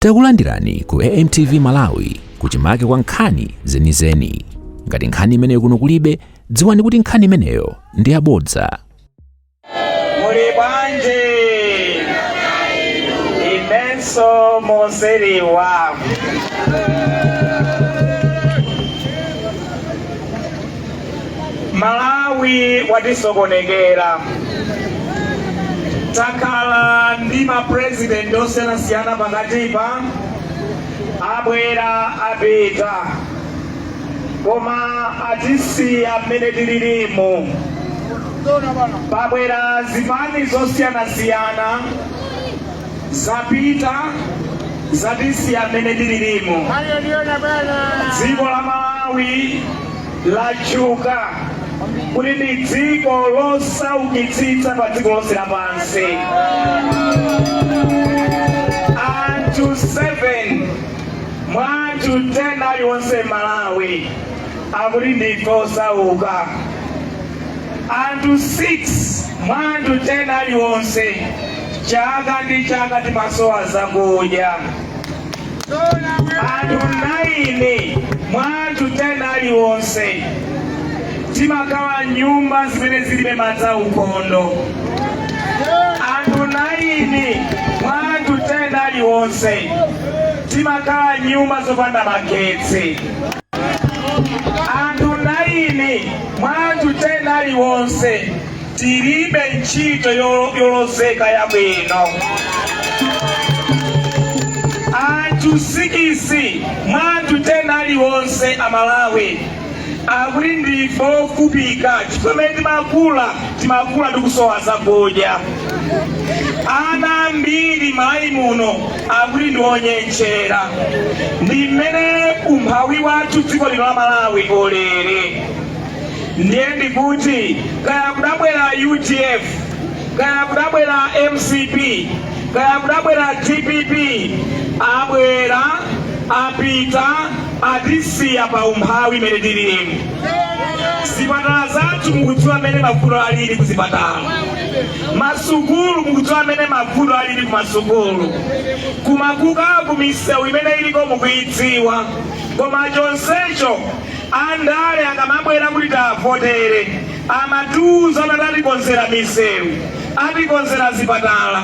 Takulandirani ku AMTV Malawi kuchimake kwa nkhani zenizeni. Ngati nkhani imeneyo kuno kulibe, dziwani kuti nkhani imeneyo ndi yabodza. Muli bwanji? Inenso moseriwa. Malawi watisokonekera. Takhala ndi mapurezidenti osiyanasiyana pakatipa, abwera, apita, koma atisiya mmene tililimu. Pabwera zipani zosiyanasiyana, zapita, zatisiya mmene tililimu. Dziko la Malawi latchuka kuti ndi dziko losaukitsitsa pa dziko lonse lapansi. Anthu 7 mwa anthu 10 aliwonse Malawi akuti ndife osauka. Anthu 6 mwa anthu 10 aliwonse chaka ndi chaka timasowa zakudya. Anthu 9 mwa anthu 10 aliwonse timakhala nyumba zimene zilibe madzi aukhondo. Anthu 9 mwa anthu 10 aliwonse timakhala nyumba zopanda magetsi. Anthu 9 mwa anthu 10 aliwonse tilibe ntchito yolozeka yabwino. Anthu 6 mwa anthu 10 aliwonse Amalawi akuti ndife ofupika chifukwa mmene timakula, timakula ndikusowa zakudya. Ana ambiri Malawi muno akuti ndi onyentchera. Ndi mmene umphawi wathu dziko lino la Malawi ulili. Ndiye ndikuti kaya kudabwera UDF, kaya kudabwera MCP, kaya kudabwera DPP, abwera, apita, atisiya pa umphawi imene tililimu. Zipatala zathu mukudziwa mmene mavuto alili kuzipatala, masukulu mukudziwa mmene mavuto alili kumasukulu, kumakukaku misewu imene iliko mukuidziwa, koma chonsecho andale akamabwera kuti tiavotere amatiuza kuti atikonzera misewu, atikonzera zipatala,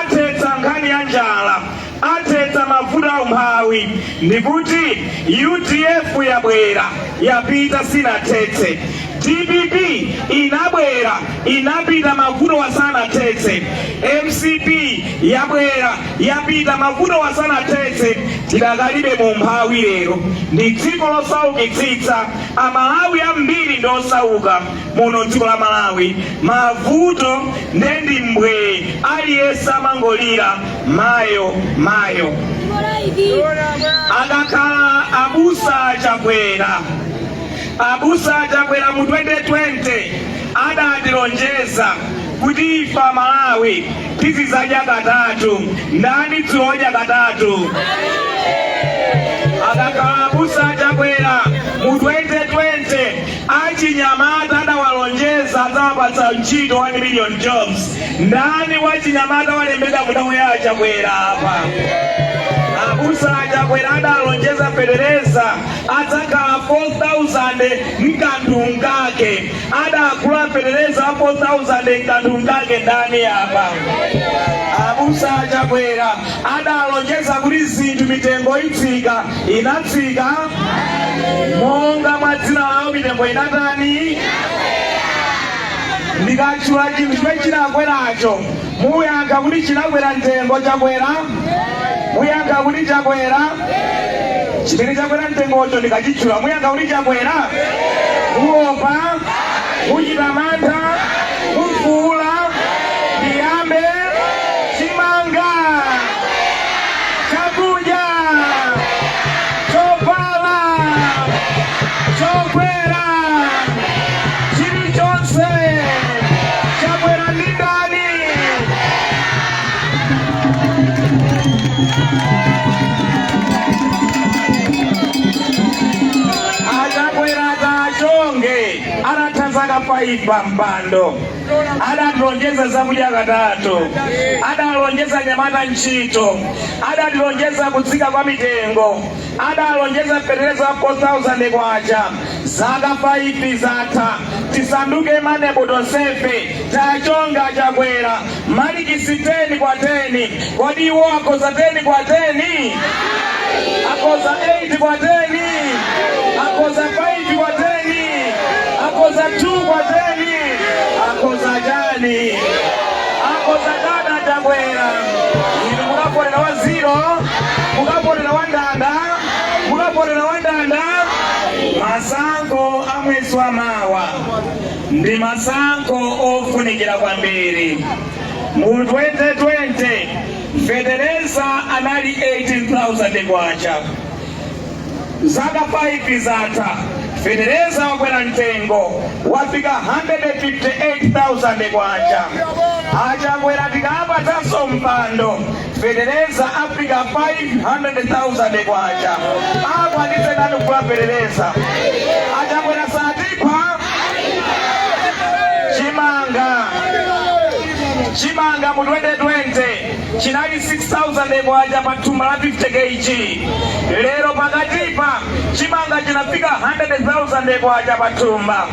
athetsa nkhani ya njala, athetsa mavuto a umphawi. Ndikuti UDF yabwera, yapita, sinathetse. DPP inabwera, inapita, mavuto wasanathetse. MCP yabwera, yapita, mavuto wasanathetse. Tidakalibe mu umphawi lero. Ndi dziko losaukitsitsa. Amalawi ambiri ndi osauka muno dziko la Malawi. Mavuto ndendi mbwee, aliyense amangolira mayo mayo. Akakhala abusa Chakwera, abusa Chakwera mu 2020 adatilonjeza kuti ife Amalawi tizizadya katatu. Ndani dzulo wadya katatu? Akakhala abusa Chakwera mu 2020 achinyamata adawalonjeza adzawapatsa ntchito 1 million jobs. Ndani wachinyamata walembedwa mu nthawi ya Chakwera apa? Abusa Chakwera adalonjeza fetereza adzakhala 4000 mkanthu nkake. Adagula fetereza 4000 mkanthu nkake ndani apa? Abusa Chakwera adalonjeza kuti zinthu mitengo itsika, inatsika monga mwa dzina lawo mitengo inatani? Ndikatchula chinthu chimene chinakweracho, muyankha kuti chinakwera mtengo chakwera? Muyankha kuti chakwera? Chimene chakwera mtengocho ndikachitchula, muyankha kuti chakwera? Muopa? Muchita mantha? Mufuula? Ndiyambe? Chimanga, chakudya, chovala, chokwera, chilichonse chakwera ndi ndani? Achakwera tachonge atatha zaka 5 pa mpando. Adatilonjeza zakudya katatu, adalonjeza anyamata ntchito, adatilonjeza kutsika kwa mitengo, adalonjeza fetereza 4000 kwacha. Zaka 5 zatha, tisanduke manebo tonsefe. Tachonga Chakwera malikisi 10 kwa 10. Kodi iwo akhoza 10 kwa 10? Akhoza 8 kwa 10? Akhoza 5 kwa 10? Akhoza 2 kwa 10? Akhoza chani? Akhoza dada Chakwera? Inu mukavotera wa 0, mukavotera wa ndanda, mukavotera wa ndanda. Masankho a mwezi wa mawa ndi masankho ofunikira kwambiri. Mu 2020 fetereza anali 18,000 kwacha. Zaka 5 zatha, fetereza wakwera mtengo, wafika 158,000 kwacha. Achakwera tikapatsanso mpando, fetereza afika 500,000 kwacha. Akwanitse ndani kugula fetereza? Achakwera satipha. Chimanga, chimanga mu 2020 chinali 6000 kwacha pa thumba la 50 kg. Lero pakatipa chimanga chinafika 100,000 kwacha pa thumba.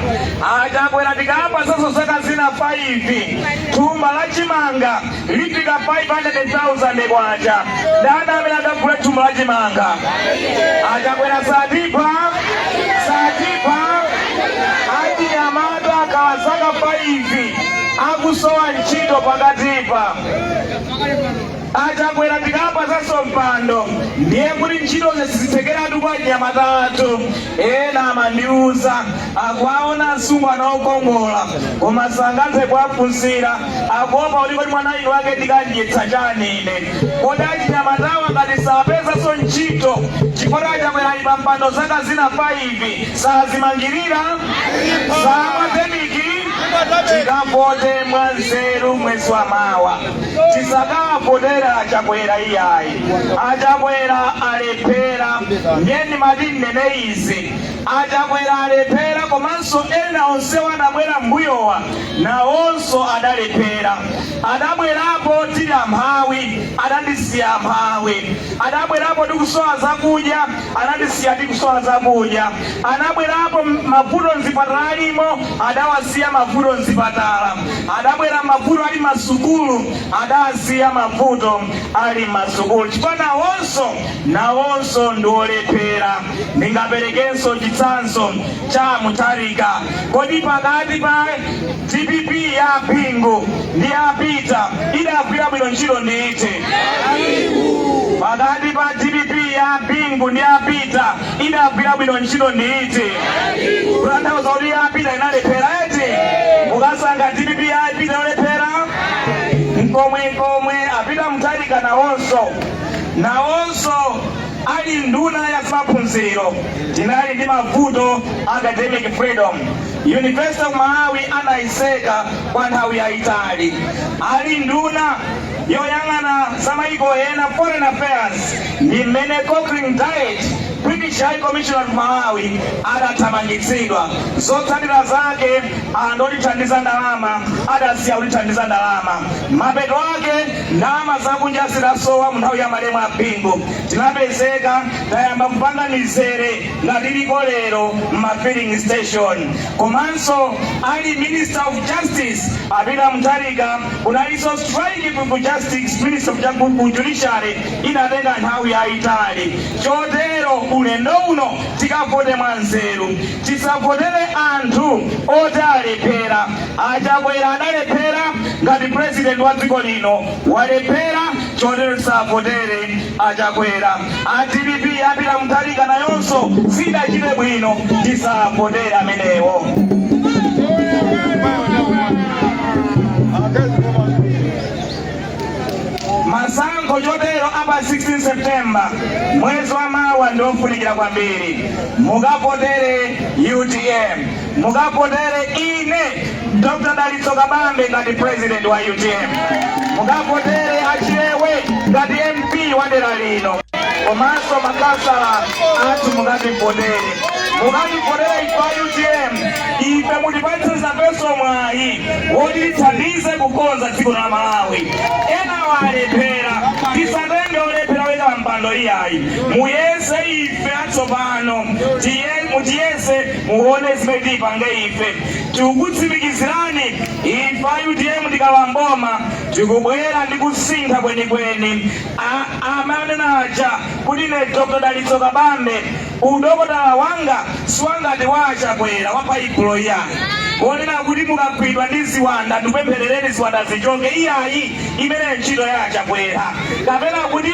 Achakwera tikapatsanso zaka zina 5, thumba la chimanga lifika 500,000 kwacha. Ndani amene akagula thumba la chimanga? Achakwera satipha, satipha. Achinyamata akhala zaka 5 akusowa ntchito pakatipa. Achakwera tikapatsanso mpando, ndiye kuti ntchito zizitekeratu kwa anyamata athu. Ena amandiuza akuaona asungwana okongola koma sangathe kuwafunsira, akuopa kuti kodi mwana inu wake ndikandyetsa chani ine? Kodi achinyamatawa ngati sapezanso ntchito chifukwa Achakwera ali pa mpando zaka zina 5, sazimangirira samatemiki? Tikavote mwanzeru mwezi wa mawa, tisakavotera Achakwera iyayi. Achakwera alephera. Ndiye ndimati nnene izi: Achakwera alephera, komanso ena onsewo adabwera mbuyowa nawonso adalephera. Adabwerapo tili amphawi, adandisiya amphawi. Adabwerapo tikusowa zakudya, anandisiya tikusowa zakudya. Anabwerapo mavuto mzipatala alimo, adawasiya mavuto mzipatala. Adabwera mavuto ali masukulu, adasiya mavuto ali masukulu, chifukwa nawonso ndiolephera. Ndingaperekenso chitsanzo cha Mutharika. Kodi pakati pa DPP ya Bingu ndi ya Peter, idagwira bwino ntchito ndiite? Pakati pa DPP ya Bingu ndi ya Peter, idagwira bwino ntchito ndiite? Kutanthauza kuti ya Peter inalephera, eti? Mukasankha DPP ya Peter yolephera. Nkomwe nkomwe apita Mutharika nawonso ali nduna ya maphunziro, tinali ndi mavuto academic freedom. University of Malawi anayiseka kwa nthawi yayitali. Ali nduna yoyang'ana za maiko ena, foreign affairs, ndi mmene Cochrane Dyet, British High Commissioner of Malawi, adathamangitsidwa. Zotsatira zake, anthu otithandiza ndalama adasiya kutithandiza ndalama. Mapeto ake ndalama zakunja zidasowa. Mu nthawi ya malemu a Bingu tinapezeka tayamba kupanga mizere ngati iliko lero mma filling station. Komanso ali Minister of Justice apita Mutharika, kunalinso strike ku justice minister of ku judiciary, inatenga nthawi yayitali. Chotero ulendo uno tikavote mwanzeru, tisavotere anthu oti alephera. Achakwera adalephera ngati president wa dziko lino, walephera. Chotero tisavotere Achakwera. A DPP apita Mutharika nayonso sidachite bwino, tisavotere amenewo. Masankho chotero apa 16 September mwezi wa mawa ndiofunikira kwambiri. Mukavotere UTM, mukavotere ine Dr Dalitso Kabambe ngati president wa UTM, mukavotere Achilewe ngati MP wa dera lino, komanso makhansala athu mukativotere. Mukativotera ife a UTM, ife mutipatse nafenso mwayi woti tithandize kukonza dziko la Malawi. Ena walephera, tisatenge olephera weka pampando iyayi. Muyese ife atsopano, mutiyese, muone zimene tipange ife. Tikukutsimikizirani, ife a UTM tikalowa mboma tikubwera ndi kusintha kwenikweni. Amanena aja kuti ine Dr Dalitso Kabambe, udokotala wanga siwangati wa Achakwera wa Baibulo iyayi, wonena kuti mukagwidwa ndi ziwanda ndikupempherereni ziwanda zichoke iyayi, imene ntchito ya Achakwera. Kapena kuti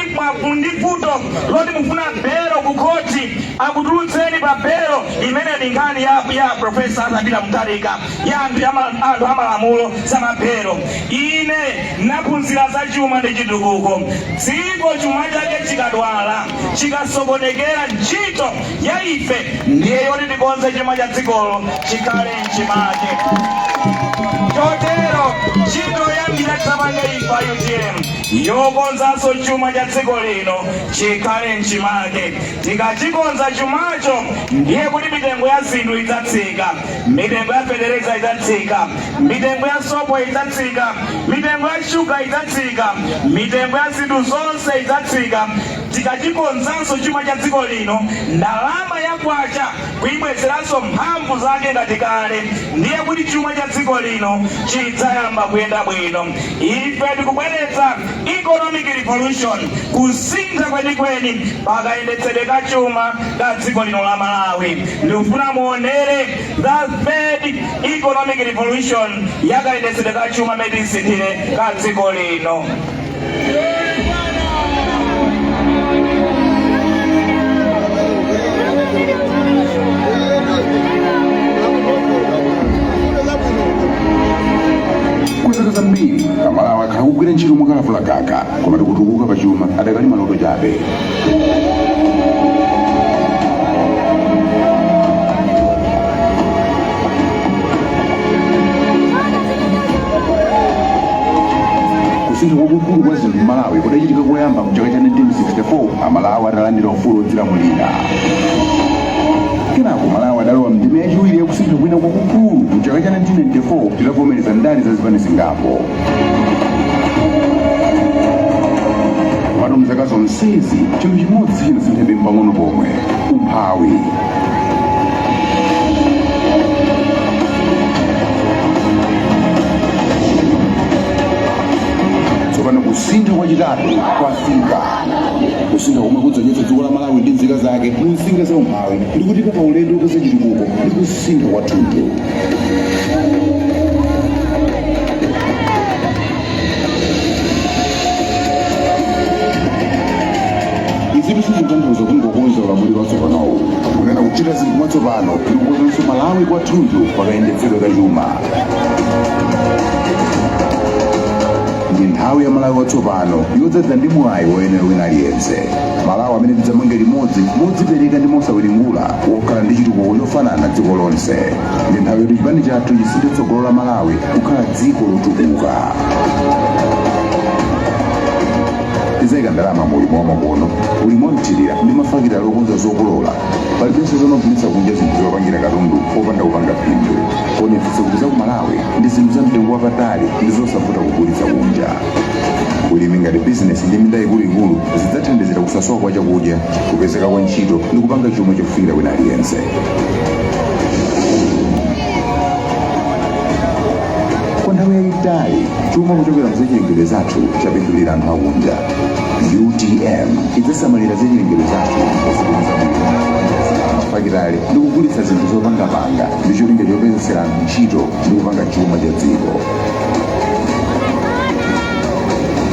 ndi vuto loti mufuna belo ku khoti, akutulutseni pa belo, imene ndi nkhani ya Professor Arthur Peter Mutharika, ya anthu amalamulo za mabelo. Ine naphunzira za chuma ndi chitukuko. Dziko chuma chake chikadwala, chikasokonekera, ntchito ya ife ndiye yoti tikonze chuma cha dzikolo chikhale mchimake. Chotero ntchito yambira tsapange ife a UTM yokonzanso chuma cha dziko lino chikhale mchimake. Tikachikonza chumacho, ndiye kuti mitengo ya zinthu idzatsika, mitengo ya fetereza idzatsika, mitengo ya sopo idzatsika, mitengo ya shuga idzatsika, mitengo ya zinthu zonse idzatsika. Tikachikonzanso chuma cha dziko lino, ndalama ya kwacha kuyibwezeranso mphamvu zake ngati kale, ndiye kuti chuma cha dziko lino chidzayamba kuyenda bwino. Ife tikubweretsa economic revolution, kusintha kwenikweni pakayendetsedwe ka chuma ka dziko lino la Malawi. Ndikufuna muonere the third economic revolution yakayendetsedwe ka chuma imene tisinthire ka dziko lino. Kwa zaka zambiri Amalawi akhala kugwira ntchito mokalavula gaga, koma tikutukuka pachuma adakali maloto chabe. Kusintha kwakukulu kwa zinthu m'Malawi kudachitika koyamba mchaka cha 1964, Amalawi atalandira ufulu wodzilamulira. Kenako Malawi adalowa mndime yachiwiri yakusintha kwina kwakukulu mchaka cha 1994, titavomereza ndale za zipani zingapo. Komatu mzaka zonsezi chinthu chimodzi sichinasinthebe mpang'ono pomwe: umphawi. Tsopano kusintha kwachitatu kwafika, kusintha komwe kudzachotsa dziko la Malawi ndi nzika zake mu nsinga za umphawi ndi kutiika pa ulendo wopeza chitukuko ndi kusintha kwathunthu. Izitu sizikutanthauza kungokonza ulamuliro watsopanowu, kunena kuchita zinthu mwatsopano ndi kukonzanso Malawi kwathunthu pakayendetsedwe kachuma. Ndi nthawi ya Malawi watsopano yodzadza ndi mwayi woyenera wina aliyense, Malawi amene tidzamange limodzi modzipereka ndi mosawiringula, wokhala ndi chitukuko chofanana dziko lonse. Ndi nthawi yoti chipani chathu chisinthe tsogolo la Malawi kukhala dziko lotukuka. Tidzayika ndalama mu ulimi wamakono, ulimi wamthirira ndi mafakitale okonza zokolola. Palibenso zomagulitsa kunja zinthu zopangira katundu popanda kupanga phindu. Kuonetsetsa kuti za ku Malawi ndi zinthu za mtengo wapatali ndi zosavuta kugulitsa kunja. Ulimi ngati bizinesi ndi minda ikuluikulu zidzathandizira kusasowa kwa chakudya, kupezeka kwa ntchito ndi kupanga chuma chofikira wina aliyense. Kwa nthawi yayitali chuma kuchokera mzachilengedwe zathu chapindulira anthu akunja. UTM idzasamalira zachilengedwe zathu pozikonza bwino mafakitale ndi kugulitsa zinthu zopangapanga ndi cholinga chopezetsera anthu ntchito ndi kupanga chuma cha dziko.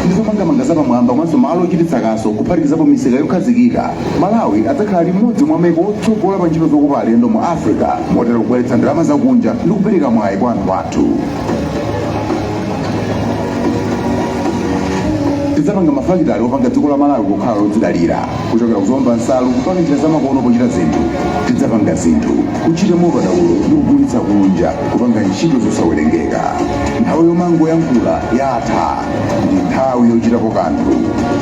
Ndi zomangamanga zapamwamba komanso malo ochititsa kaso, kuphatikizapo misika yokhazikika, Malawi adzakhala limodzi mwa maiko otsogola pa ntchito zokopa alendo mu Africa, motero kubweretsa ndalama zakunja ndi kupereka mwayi kwa anthu athu. Tidzapanga mafakitale opanga dziko la Malawi kukhala lodzidalira, kuchokera kuzomba nsalu mpaka njira zamakono pochita zinthu. Tidzapanga zinthu, kuchita mwaukadaulo ndi kugulitsa kunja, kupanga ntchito zosawerengeka. Nthawi yomangoyankhula yatha, ndi nthawi yochitapo kanthu.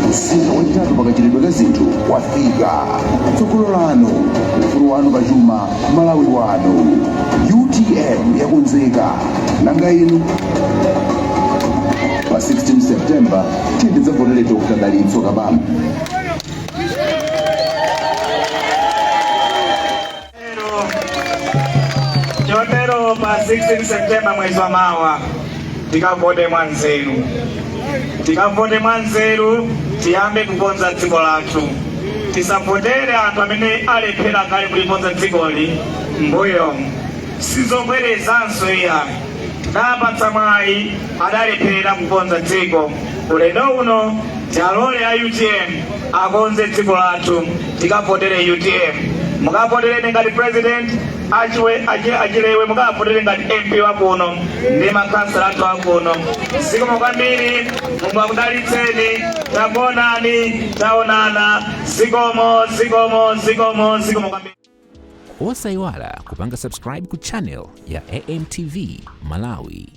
Kusintha kwachitatu pakachitidwe ka zinthu kwafika. Tsogolo lanu, ufulu wanu. wanu pachuma, Malawi wanu. UTM yakonzeka, nanga inu? Pa 16 September tidzavotere Dr Dalitso Kabambe. Chotero pa 16 September mwezi wa mawa tikavote mwanzeru, tikavote mwanzeru, tiyambe kukonza dziko lathu. Tisavotere anthu amene alephera kale kulikonza dzikoli mbuyomu. Sizobwerezanso iya. Tidapatsa mwayi, adalephera kukonza dziko. Ulendo uno tialole a UTM akonze dziko lathu. Tikavotere UTM. Mukavotereni ngati president, achilewe mukavotere ngati MP wakuno ndi makhansala athu akuno. Zikomo kwambiri, Mulungu akudalitseni. Takuonani, taonana. Zikomo, zikomo, zikomo, zikomo kwambiri. Osayiwala kupanga subscribe ku channel ya AMTV Malawi.